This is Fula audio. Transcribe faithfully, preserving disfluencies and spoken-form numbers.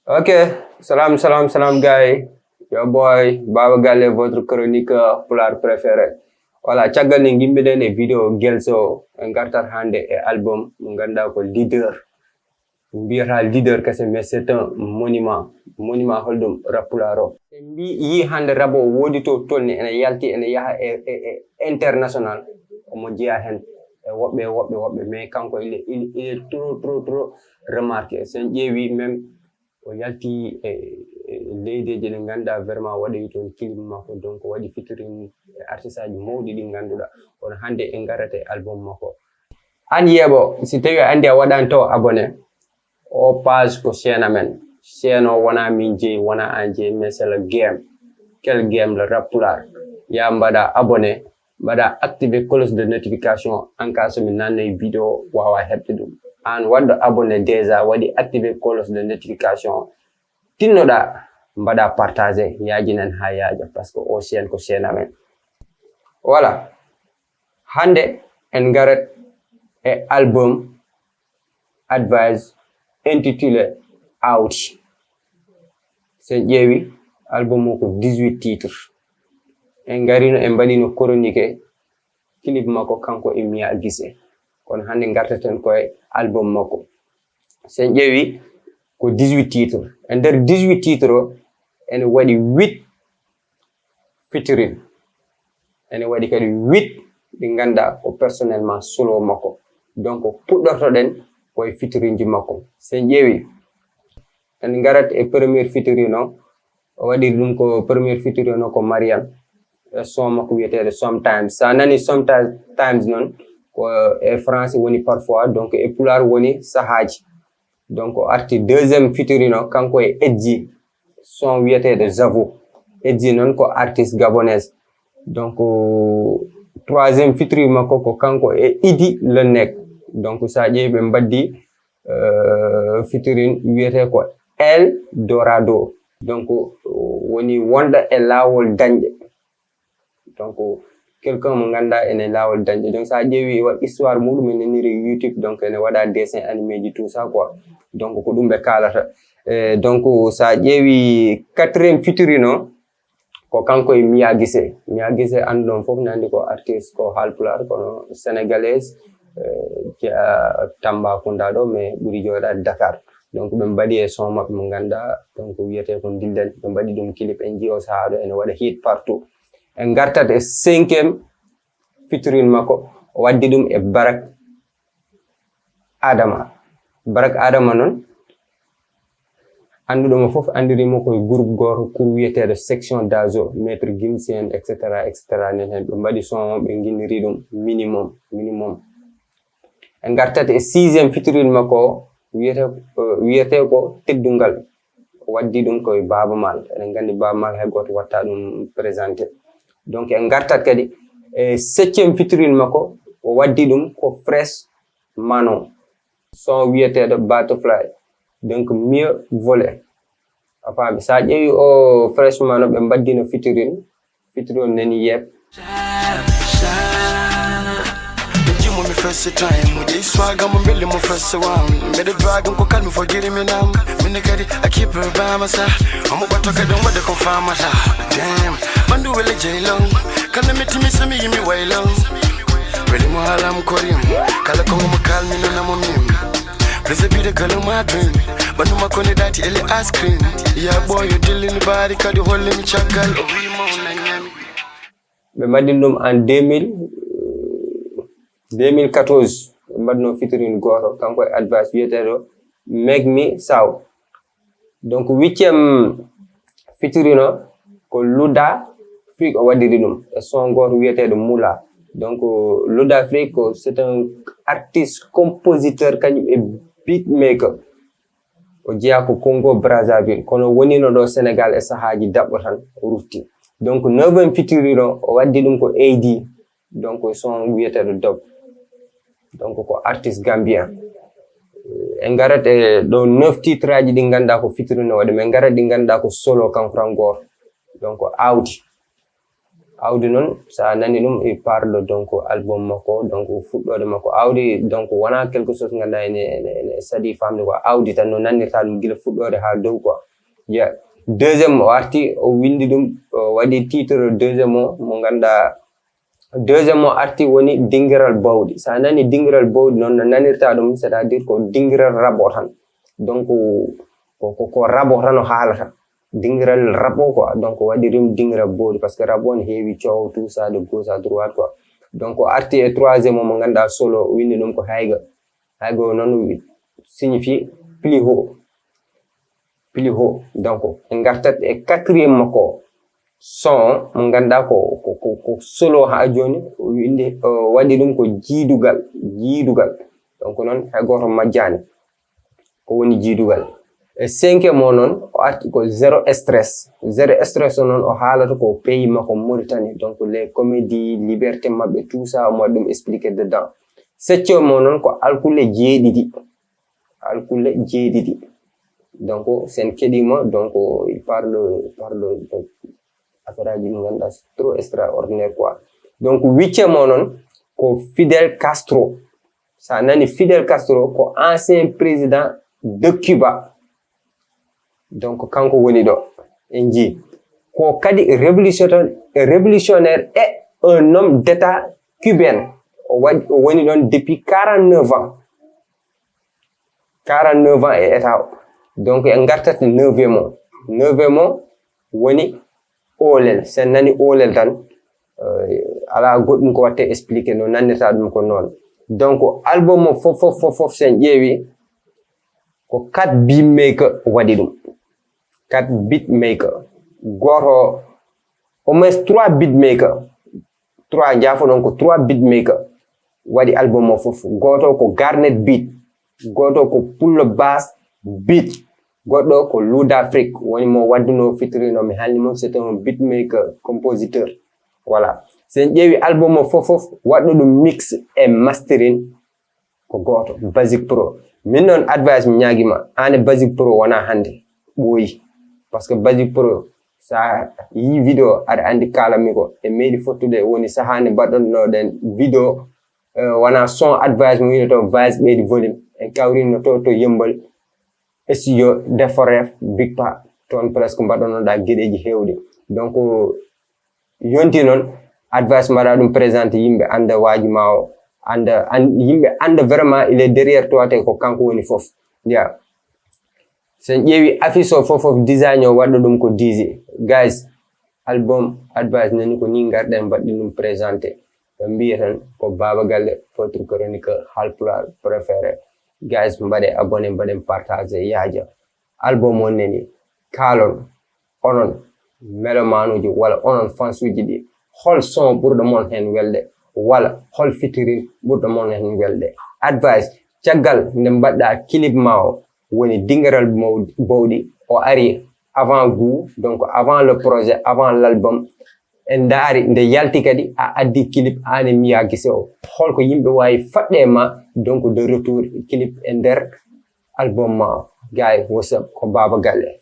Ok, salam, salam, salam, guys. Your boy, Baba Galle, votre chroniqueur pulaar préféré. Voilà, caggal nde ngimmiɗen e vidéo Gelso, en ngartat hannde e album mo ngannduɗaa ko Leader. Mbiyata Leader kese, mais c'est un monument. Monument holɗum? Rap pulaar o. En mbi-, yii hannde rap o woodi to tolni, ene yalti, ene yaha e, e, e international. Omo jeyaa heen e woɓɓe, woɓɓe, woɓɓe, mais kanko, il est, il, il est trop, trop, trop remarqué. So en ƴeewi même, o yalti e, e leydeeji ɗi ngannduɗaa vraiment, waɗi toon clip makko, donc waɗi featuring e artiste aji mawɗi ɗi ngannduɗaa. Kono hannde en ngarata e album makko. Aan yeeɓo, si tawii a anndi a waɗaani taw abonné, o page ko chaîne amen. Chaîne o wonaa min jeyi, wonaa aan jeyi, mais c'est le game. Quel game? Le rap pulaar. Yaa mbaɗa abonné, mbaɗa activé cloche de notification, en cas so mi nannoyi vidéo waawa heɓde ɗum. Aan waɗɗo abonné déjà, waɗi activé cloche de notification, tinnoɗaa, mbaɗa partagé, yaajinan haa yaaja, parce que o chaîne ko chaîne amen. Voilà. Hannde en ngarat e album Advice intitulé Awdi. So en ƴeewi album o ko dix-huit titres. En ngarino, en mbaɗino chronique clip makko kanko e Mia Guissé. Kono hannde ngartaten ko e album makko. So en ƴeewi ko dix-huit titres. E nder dix-huit titres o, ene waɗi huit featuring. Ene waɗi kadi huit ɗi ngannduɗaa ko personnellement solo makko. Donc puɗɗortoɗen ko e featuring ji makko. So en ƴeewi, en ngarat e premier featuring o, o waɗi ɗum ko premier featuring o ko Mariam. E son makko wiyeteeɗo Sometimes. So a nani Sometimes noon, ko e français woni parfois, donc e pulaar woni sahaaji. Donc o arti deuxième featuring o kanko e Edji, son wiyeteeɗo Zavo. Edji noon ko artiste gabonaise. Donc troisième featuring makko ko kanko e Idi Lennek. Donc so a ƴeewi ɓe mbaddi, euh, featuring wiyetee ko El Dorado. Donc woni wonɗo e laawol dañde. Donc quelqu'un mo ngannduɗaa ene laawol dañde. Donc so a ƴeewi waɗ histoire muɗum ene naniri YouTube, donc ene waɗa dessin animé ji, tout ça quoi. Donc ko ɗum ɓe kaalata. E donc so a ƴeewi quatrième featuring o, ko kanko e Mia Guissé. Mia Guissé annduɗon fof ne anndi ko artiste ko haalpulaar, kono sénégalaise, eh, jeyaa Tambacounda ɗo, mais ɓuri jooɗaade Dakar. Donc ɓe mbaɗi e son maɓɓe mo ngannduɗaa, donc wiyetee ko Ndillen. Ɓe mbaɗi ɗum clip, en njii o sahaa ɗo ene waɗa hit partout. En ngartat e cinquième featuring makko, o waddi ɗum e Barak Adama. Barak Adama noon, annduɗo mo fof anndiri mo ko e groupe gooto kur wiyeteeɗo Section d'Assaut, Maître Gims en, et cetera, et cetera. Nen heen ɓe mbaɗi son, ɓe nginniri ɗum minimum, minimum. En ngartat e sixième featuring makko o, wiyete, wiyetee ko Teddungal. O waddi ɗum ko e Baaba Maal. Eɗen nganndi Baaba Maal hay gooto watta ɗum présenté. Donc en ngartat kadi e septième featuring makko, o waddi ɗum ko Fresh Mano. Son wiyeteeɗo Butterfly. Donc mieux volé. A faami, so a ƴeewi o Fresh Mano, ɓe mbaddino featuring. Featuring nani yeeb. Jimo mi first time mo dey swag mo mbele mo first one. Mede drag ko kalmi fo jiri mi nam. Mini kadi a keep by my side. Omo bato kadi on wade ko famata. Damn. Bandu wele jaylong. Kana mi timi sami yimi waylong. Wele mo halam korim. Kala ko mo kalmi no namo mim. Please be the girl of my dream. Bandu makone dati ele ice cream. Yeah boy, you dealing body kadi holding chagal. Ɓe mbaɗi ɗum en deux mille, deux mille quatorze. Ɓe mbaɗno featuring gooto, kanko e Advice, wiyeteeɗo Make Me Sound. Donc huitième featuring o ko Luda Freak o waɗiri ɗum e son gooto wiyeteeɗo Mula. Donc Luda Freak ko, c'est un artiste compositeur kañum e beatmaker. O jeyaa ko Congo Brazzaville, kono wonino ɗo Sénégal e sahaaji daɓɓo tan, o rutti. Donc neuvième featuring o, o waddi ɗum ko A D. Donc son wiyeteeɗo Dob. Donc ko artiste gambien. En ngarat e ɗo neuf titre aji ɗi ngannduɗaa ko featuring o waɗi, mais en ngarat ɗi ngannduɗaa ko solo kanko tan gooto. Donc Awdi. Awdi noon, so a nani ɗum, il parle donc album makko, donc fuɗɗoode makko. Awdi donc wonaa quelque chose ngannduɗaa ene, ene, ene sadi famde ko awdi tan no nannirta ɗum gila fuɗɗoode haa dow quoi. Ya, deuxième o arti, o winndi ɗum, o waɗi titre deuxième o mo ngannduɗaa, deuxième o arti woni Dingiral Bawɗi. So a nani Dingiral Bawɗi noon no nannirta ɗum, c'est-à-dire ko dingiral rap o tan. Donc ko, ko, ko rap o tan o haalata. Dingiral rap o quoi. Donc waɗi rim dingiral bawɗi parce que rap on heewi coow tout ça de gauche à droite quoi. Donc o arti e troisième o mo ngannduɗaa solo o winndi ɗum ko Hayga. Hayga o noon signifie plus haut. Plus haut. Donc en ngartat e quatrième makko son mo ngannduɗaa ko, ko, ko, ko solo haa jooni o winndi, o waɗi ɗum ko Jiidugal, Jiidugal. Donc noon hay gooto majjaani. Ko woni Jiidugal. E cinquième o noon, o arti ko Zéro Stress. Zéro Stress o noon, o haalata ko pays makko Mauritanie. Donc les comédies, liberté maɓɓe, tout ça, omo waɗi ɗum expliqué dedans. Septième o noon, ko Alkule Jeeɗiɗi. Alkule Jeeɗiɗi. Donc so en keɗiima, donc il parle, parle, donc affaire aji ɗi ngannduɗaa c'est trop extraordinaire quoi. Donc huitième o noon, ko Fidel Castro. So a nani Fidel Castro ko ancien président de Cuba. Donc kanko woni ɗo, en njii. Ko kadi révolutionnaire, révolutionnaire et un homme d'État cubain. O waɗi, o woni ɗoon depuis quarante-neuf ans. Quarante-neuf ans e état o. Donc en ngartat neuvième o. Neuvième o woni Oolel. So en nani Oolel tan, eh, alaa goɗɗum ko waɗte expliqué, no nannirta ɗum ko noon. Donc album o fof, fof, fof, fof, so en ƴeewi, ko quatre beatmaker waɗi ɗum. Quatre beatmaker. Gooto, au moins trois beatmaker. Trois, njaafo ɗon ko trois beatmaker waɗi album o fof. Gooto ko Garnet Beat, gooto ko Pullo Bass Beat, goɗɗo ko Lou D'Afrique, woni mo waddunoo featuring o mi haalni mon, c'est un beatmaker, compositeur. Voilà. So en ƴeewi album o fof, fof, waɗɗo ɗum mix e mastering ko gooto, Basic Pro. Min noon advice mi ñaagii ma, aan e Basic Pro wonaa hannde, ɓooyi. Parce que Basic Pro, so a yii vidéo, aɗa anndi kaalanmi ko. En meeɗi fottude, woni sahaa nde mbaɗɗonnoɗen vidéo, eh, wonaa son advice mo wiyetee Vice ɓeydi volume. En kawrino to, to Yemmbal, studio Defo Ref, Big Pa. Toon presque mbaɗɗonnoɗaa geɗeeji heewɗi. Donc, yonti noon, advice mbaɗa ɗum présenté yimɓe annda waaju ma o, annda, an-, yimɓe annda vraiment il est derrière toi, te ko kanko woni fof. Ya. So en ƴeewi affiche o fof, fof design o waɗɗo ɗum ko Dizzy. Guys, album advice nani ko ni ngarɗen mbaɗɗen ɗum présenté. Ɓe mbiya tan ko Baba Galle, votre chroniqueur Haalpulaar préféré. Guys, mbaɗe abonné, mbaɗen partagé, yaaja. Album on nani, kaalon, onon melomanuuji walla onon fansuuji ɗi, hol son ɓurɗo mon heen welde, walla hol featuring ɓurɗo mon heen welde? Advice, caggal nde mbaɗɗa clip ma o, woni Dingiral Maw-, Bawɗi, o ari avant goût, donc avant le projet, avant l'album, en ndaari nde yalti kadi a addi clip aan e Mia Guissé o. Holko yimɓe waawi faɗde e ma, donc de retour clip e nder album ma o? Guys, what's up? Ko Baba Galle.